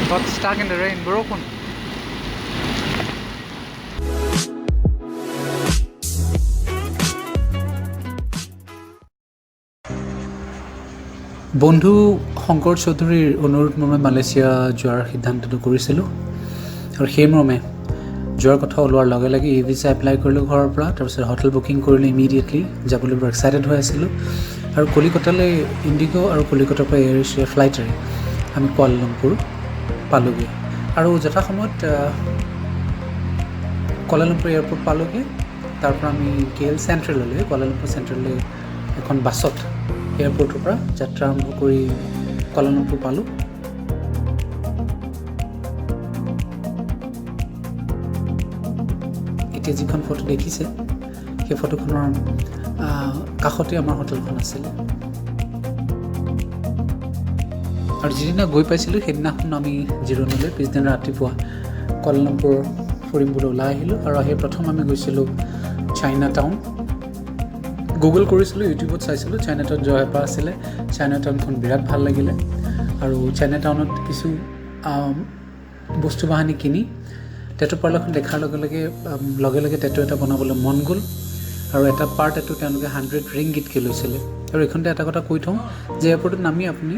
Got stuck in the rain, বৰষুণ। বন্ধু শংকৰ চৌধুৰীৰ অনুৰোধ মৰ্মে মালয়েছিয়া যোৱাৰ সিদ্ধান্তটো কৰিছিলোঁ আৰু সেই মৰ্মে যোৱাৰ কথা ওলোৱাৰ লগে লগে ই ভিছা এপ্লাই কৰিলোঁ ঘৰৰ পৰা। তাৰপিছত হোটেল বুকিং কৰিলোঁ ইমিডিয়েটলি, যাবলৈ বৰ এক্সাইটেড হৈ আছিলোঁ। আৰু কলিকতালৈ ইণ্ডিগ' আৰু কলিকতাৰ পৰা এয়াৰ এছিয়া ফ্লাইটেৰে আমি কুৱালালামপুৰ পালোঁগৈ আৰু যথাসময়ত কুৱালালামপুৰ এয়াৰপৰ্ট পালোঁগৈ। তাৰ পৰা আমি কে এল চেণ্ট্ৰেললৈ, কুৱালালামপুৰ চেণ্ট্ৰেললৈ এখন বাছত এয়াৰপৰ্টৰ পৰা যাত্ৰা আৰম্ভ কৰি কুৱালালামপুৰ পালোঁ। এতিয়া যিখন ফটো দেখিছে, সেই ফটোখনৰ কাষতে আমাৰ হোটেলখন আছিলে। আৰু যিদিনা গৈ পাইছিলোঁ, সেইদিনাখন আমি জিৰণি লৈ পিছদিনা ৰাতিপুৱা কুৱালালামপুৰ ফুৰিম বুলি ওলাই আহিলোঁ। আৰু আহি প্ৰথম আমি গৈছিলোঁ চাইনা টাউন। গুগল কৰিছিলোঁ, ইউটিউবত চাইছিলোঁ, চাইনা টাউন যোৱাৰ হেঁপাহ আছিলে। চাইনা টাউনখন বিৰাট ভাল লাগিলে আৰু চাইনা টাউনত কিছু বস্তু বাহানি কিনি টেটু পাৰ্লাৰখন দেখাৰ লগে লগে টেটু এটা বনাবলৈ মন গ'ল। আৰু এটা পাৰ টেটু তেওঁলোকে 100 ৰিংগিতকৈ লৈছিলে। আৰু এইখিনিতে এটা কথা কৈ থওঁ যে এয়াৰপৰ্টত নামি আপুনি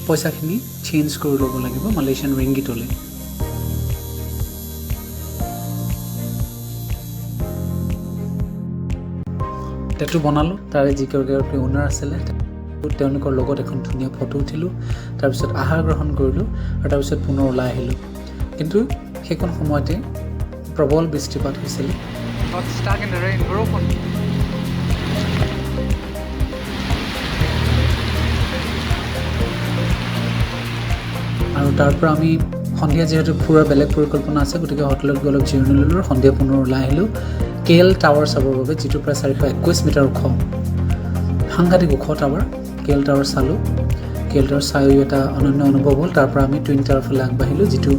পইচাখিনি চেঞ্জ কৰি ল'ব লাগিব মালয়েছিয়ান ৰিংগিতলৈ। টেটু বনালোঁ। তাৰে যিকেইগৰাকী অ'নাৰ আছিলে, তেওঁলোকৰ লগত এখন ধুনীয়া ফটো উঠিলোঁ। তাৰপিছত আহাৰ গ্ৰহণ কৰিলোঁ আৰু তাৰপিছত পুনৰ ওলাই আহিলোঁ। কিন্তু সেইকণ সময়তে প্ৰবল বৃষ্টিপাত হৈছিলে। Got stuck in the rain, বৰষুণ। আৰু তাৰ পৰা আমি সন্ধিয়া যিহেতু ফুৰাৰ বেলেগ পৰিকল্পনা আছে, গতিকে হোটেলত গৈ অলপ জিৰণি ল'লোঁ আৰু সন্ধিয়া পুনৰ ওলাই আহিলোঁ কে এল টাৱাৰ চাবৰ বাবে, যিটো প্ৰায় 421 মিটাৰ ওখ, সাংঘাতিক ওখ টাৱাৰ। কে এল টাৱাৰ চালোঁ। কে এল টাৱাৰ চাইও এটা অনন্য অনুভৱ হ'ল। তাৰ পৰা আমি টুইন টাৱাৰ ফালে আগবাঢ়িলোঁ, যিটো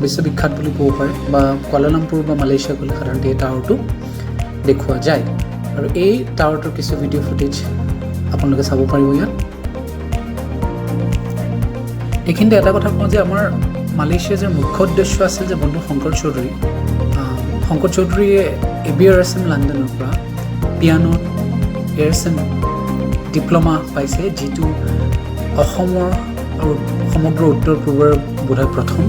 বিশ্ববিখ্যাত বুলি ক'ব পাৰে বা কুৱালালামপুৰ বা মালয়েছিয়া গ'লে সাধাৰণতে এই টাৱাৰটো দেখুওৱা যায়। আৰু এই টাৱাৰটোৰ কিছু ভিডিঅ' ফুটেজ আপোনালোকে চাব পাৰিব ইয়াত। এইখিনিতে এটা কথা কওঁ যে আমাৰ মালয়েছিয়া যে মুখ্য উদ্দেশ্য আছিল যে বন্ধু শংকৰ চৌধুৰী, শংকৰ চৌধুৰীয়ে A B R S M লণ্ডনৰ পৰা পিয়ানোত এ আৰ এছ এম ডিপ্ল'মা পাইছে, যিটো অসমৰ আৰু সমগ্ৰ উত্তৰ পূৰ্বৰ বোধহয় প্ৰথম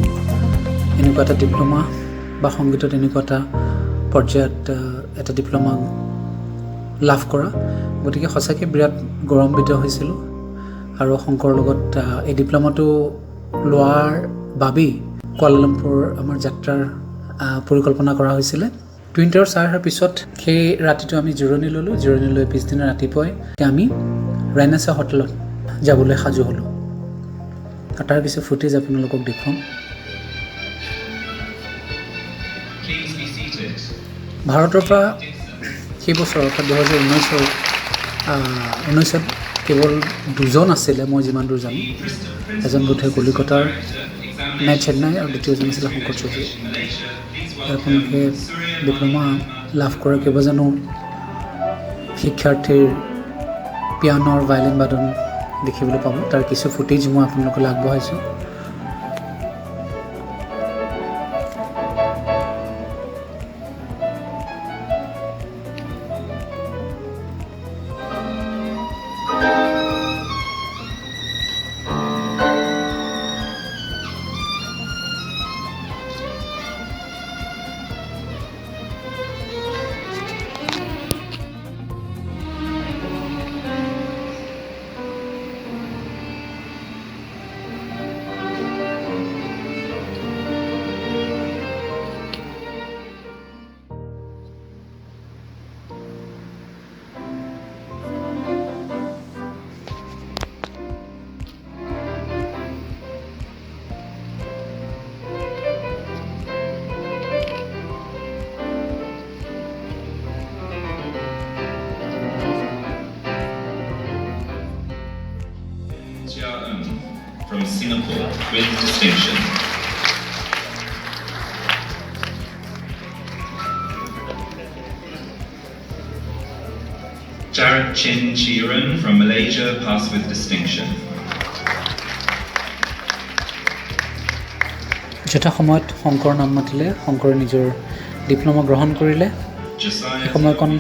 এনেকুৱা এটা ডিপ্ল'মা বা সংগীতত এনেকুৱা এটা পৰ্যায়ত এটা ডিপ্ল'মা লাভ কৰা। গতিকে সঁচাকৈ বিৰাট গৌৰৱান্বিত হৈছিলোঁ আৰু শংকৰৰ লগত এই ডিপ্ল'মাটো লোৱাৰ বাবেই কুৱালালামপুৰ আমাৰ যাত্ৰাৰ পৰিকল্পনা কৰা হৈছিলে। টুইন টাৱাৰ চাই অহাৰ পিছত সেই ৰাতিটো আমি জিৰণি ল'লোঁ। জিৰণি লৈ পিছদিনা ৰাতিপুৱাই আমি ৰেনেচা হোটেলত যাবলৈ সাজু হ'লোঁ আৰু তাৰ কিছু ফুটেজ আপোনালোকক দেখুৱাম। Please be seated. ভাৰতৰ পৰা সেই বছৰ, অৰ্থাৎ 2019ত কেৱল দুজন আছিলে, মই যিমান দূৰ জানো। এজন বোধহয় কলিকতাৰ নে চেন্নাই আৰু দ্বিতীয়জন আছিলে শংকৰ চৌধুৰী। আপোনালোকে ডিপ্ল'মা লাভ কৰা কেইবাজনো শিক্ষাৰ্থীৰ পিয়ানোৰ ভায়লিন বাদন দেখিবলৈ পাব। তাৰ কিছু ফুটেজ মই আপোনালোকলৈ আগবঢ়াইছোঁ। Jia Ng from Singapore with distinction. Jared Chin Chiran from Malaysia, passed with distinction. যথা সময়ত শংকৰ নাম মাতিলে, শংকৰে নিজৰ ডিপ্ল'মা গ্ৰহণ কৰিলে। Josiah সেই সময়কণ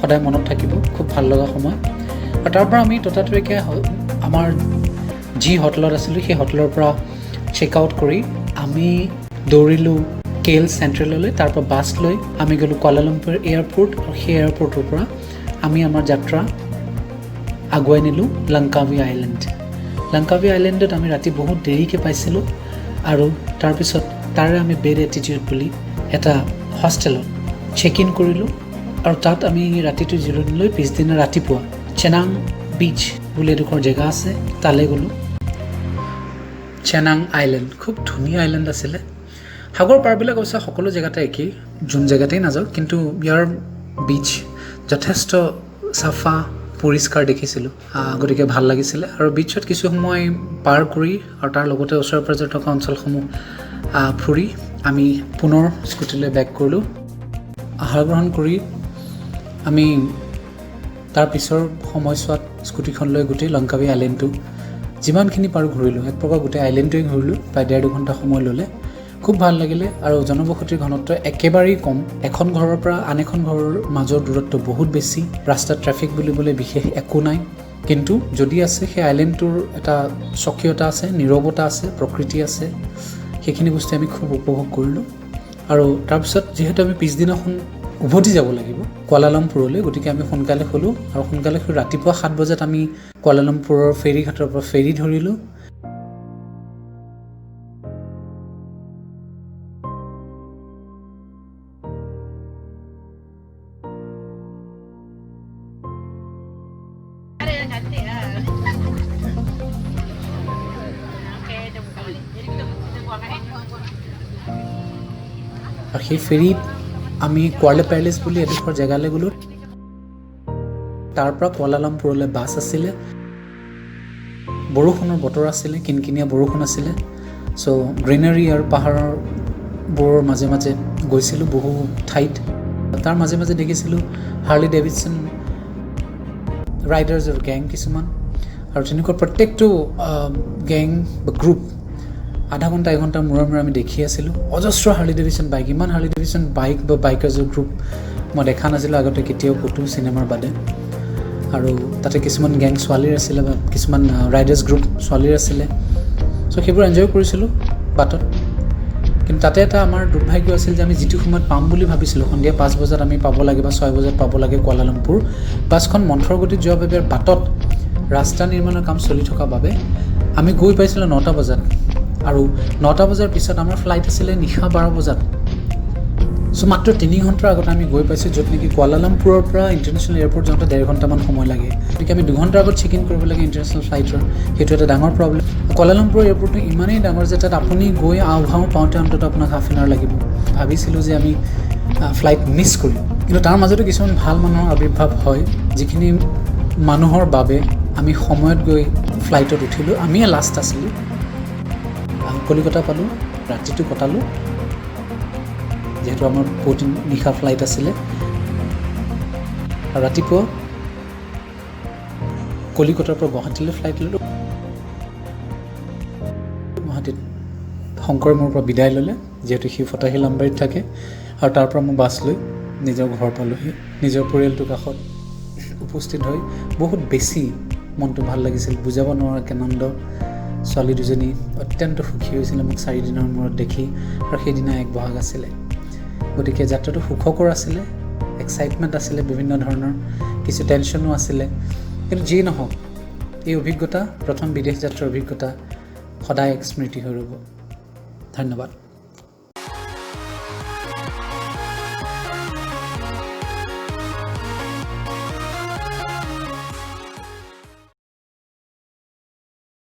সদায় মনত থাকিব, খুব ভাল লগা সময়। আৰু তাৰ পৰা আমি ততাতৈয়াকৈ আমাৰ যি হোটেলত আছিলোঁ, সেই হোটেলৰ পৰা চেক আউট কৰি আমি দৌৰিলোঁ কেএল চেণ্ট্ৰেললৈ। তাৰ পৰা বাছ লৈ আমি গ'লোঁ কুৱালালামপুৰ এয়াৰপৰ্ট আৰু সেই এয়াৰপৰ্টৰ পৰা আমি আমাৰ যাত্ৰা আগুৱাই নিলোঁ লংকাৱি আইলেণ্ড। লংকাৱি আইলেণ্ডত আমি ৰাতি বহুত দেৰিকৈ পাইছিলোঁ আৰু তাৰপিছত তাৰে আমি বেড এটিটিউড বুলি এটা হোষ্টেলত চেক ইন কৰিলোঁ আৰু তাত আমি ৰাতিটো জিৰণি লৈ পিছদিনা ৰাতিপুৱা চেনাং বিচ বুলি এডোখৰ জেগা আছে, তালৈ গ'লোঁ। চেনাং আইলেণ্ড খুব ধুনীয়া আইলেণ্ড আছিলে। সাগৰ পাৰবিলাক অৱশ্যে সকলো জেগাতে একেই, যোন জেগাতেই নাযাওক, কিন্তু ইয়াৰ বিচ যথেষ্ট চাফা পৰিষ্কাৰ দেখিছিলোঁ, গতিকে ভাল লাগিছিলে। আৰু বিচত কিছু সময় পাৰ কৰি আৰু তাৰ লগতে ওচৰে পাঁজৰে থকা অঞ্চলসমূহ ফুৰি আমি পুনৰ স্কুটিলৈ বেক কৰিলোঁ। আহাৰ গ্ৰহণ কৰি আমি তাৰ পিছৰ সময়ছোৱাত স্কুটিখন লৈ গোটেই লংকাৱি আইলেণ্ডটো যিমানখিনি পাৰোঁ ঘূৰিলোঁ। এক প্ৰকাৰ গোটেই আইলেণ্ডটোৱে ঘূৰিলোঁ, প্ৰায় 1.5-2 ঘণ্টা সময় ল'লে। খুব ভাল লাগিলে। আৰু জনবসতিৰ ঘনত্ব একেবাৰেই কম। এখন ঘৰৰ পৰা আন এখন ঘৰৰ মাজৰ দূৰত্ব বহুত বেছি। ৰাস্তাত ট্ৰেফিক বুলিবলৈ বিশেষ একো নাই, কিন্তু যদি আছে, সেই আইলেণ্ডটোৰ এটা স্বকীয়তা আছে, নীৰৱতা আছে, প্ৰকৃতি আছে। সেইখিনি বস্তু আমি খুব উপভোগ কৰিলোঁ। আৰু তাৰপিছত যিহেতু আমি পিছদিনাখন উভতি যাব লাগিব কুৱালালামপুৰলৈ, গতিকে আমি সোনকালে শুলোঁ আৰু সোনকালে শুই ৰাতিপুৱা 7 বজাত আমি কুৱালালামপুৰৰ ফেৰী ঘাটৰ পৰা ফেৰী ধৰিলোঁ। Ada yang cantik lah. Okay, dia buka balik. Jadi kita buang kan eh? আৰু সেই ফেৰীত আমি কোৱালে পেলেচ বুলি এডোখৰ জেগালৈ গ'লোঁ। তাৰ পৰা কুৱালালামপুৰলৈ বাছ আছিলে। বৰষুণৰ বতৰ আছিলে, কিনকিনীয়া বৰষুণ আছিলে। চ' গ্ৰীনাৰী আৰু পাহাৰবোৰৰ মাজে মাজে গৈছিলোঁ বহু ঠাইত। তাৰ মাজে মাজে দেখিছিলোঁ হাৰ্লি ডেভিডছন ৰাইডাৰ্ছৰ গেং কিছুমান আৰু তেনেকুৱা প্ৰত্যেকটো গেং বা গ্ৰুপ আধা ঘণ্টা এঘণ্টাৰ মূৰে মূৰে আমি দেখি আছিলোঁ। অজস্ৰ হাৰ্লি ডেভিডছন বাইক, ইমান হাৰ্লি ডেভিডছন বাইক বা বাইকাৰ্ছৰ গ্ৰুপ মই দেখা নাছিলোঁ আগতে কেতিয়াও ক'তো চিনেমাৰ বাদে। আৰু তাতে কিছুমান গেং ছোৱালীৰ আছিলে বা কিছুমান ৰাইডাৰ্ছ গ্ৰুপ ছোৱালীৰ আছিলে। চ' সেইবোৰ এনজয় কৰিছিলোঁ বাটত। কিন্তু তাতে এটা আমাৰ দুৰ্ভাগ্য আছিল যে আমি যিটো সময়ত পাম বুলি ভাবিছিলোঁ, সন্ধিয়া 5 বজাত আমি পাব লাগে বা 6 বজাত পাব লাগে কুৱালালামপুৰ, বাছখন মন্থৰ গতিত যোৱাৰ বাবে, বাটত ৰাস্তা নিৰ্মাণৰ কাম চলি থকাৰ বাবে আমি গৈ পাইছিলোঁ 9টা বজাত আৰু 9টা বজাৰ পিছত আমাৰ ফ্লাইট আছিলে নিশা 12 বজাত। চ' মাত্ৰ 3 ঘণ্টাৰ আগতে আমি গৈ পাইছোঁ, য'ত নেকি কুৱালালামপুৰৰ পৰা ইণ্টাৰনেশ্যনেল এয়াৰপৰ্ট যাওঁতে 1.5 ঘণ্টামান সময় লাগে। গতিকে আমি 2 ঘণ্টাৰ আগত চেক ইন কৰিব লাগে ইণ্টাৰনেশ্যনেল ফ্লাইটৰ। সেইটো এটা ডাঙৰ প্ৰব্লেম। কুৱালালামপুৰ এয়াৰপৰ্টটো ইমানেই ডাঙৰ যে তাত আপুনি গৈ আও ভাও পাওঁতে অন্ততঃ আপোনাক হাফ এন আৱাৰ লাগিব। ভাবিছিলোঁ যে আমি ফ্লাইট মিছ কৰিম। কিন্তু তাৰ মাজতো কিছুমান ভাল মানুহৰ আৱিৰ্ভাৱ হয়, যিখিনি মানুহৰ বাবে আমি সময়ত গৈ ফ্লাইটত উঠিলোঁ। আমিয়ে লাষ্ট আছিলোঁ। কলিকতা পালোঁ, ৰাতিটো কটালোঁ, যিহেতু আমাৰ পুৱতি নিশা ফ্লাইট আছিলে। আৰু ৰাতিপুৱা কলিকতাৰ পৰা গুৱাহাটীলৈ ফ্লাইট ল'লোঁ। গুৱাহাটীত শংকৰে মোৰ পৰা বিদায় ল'লে, যিহেতু সি ফটাশিল আমবাৰীত থাকে। আৰু তাৰ পৰা মই বাছ লৈ নিজৰ ঘৰ পালোঁহি। নিজৰ পৰিয়ালটোৰ কাষত উপস্থিত হৈ বহুত বেছি মনটো ভাল লাগিছিল, বুজাব নোৱাৰা আনন্দ। ছোৱালী দুজনী অত্যন্ত সুখী হৈছিলে মোক 4 দিনৰ মূৰত দেখি আৰু সেইদিনা 1 বহাগ আছিলে। গতিকে যাত্ৰাটো সুখকৰ আছিলে, এক্সাইটমেণ্ট আছিলে বিভিন্ন ধৰণৰ, কিছু টেনশ্যনো আছিলে। কিন্তু যিয়ে নহওক, এই অভিজ্ঞতা, প্ৰথম বিদেশ যাত্ৰাৰ অভিজ্ঞতা সদায় এক স্মৃতি হৈ ৰ'ব। ধন্যবাদ।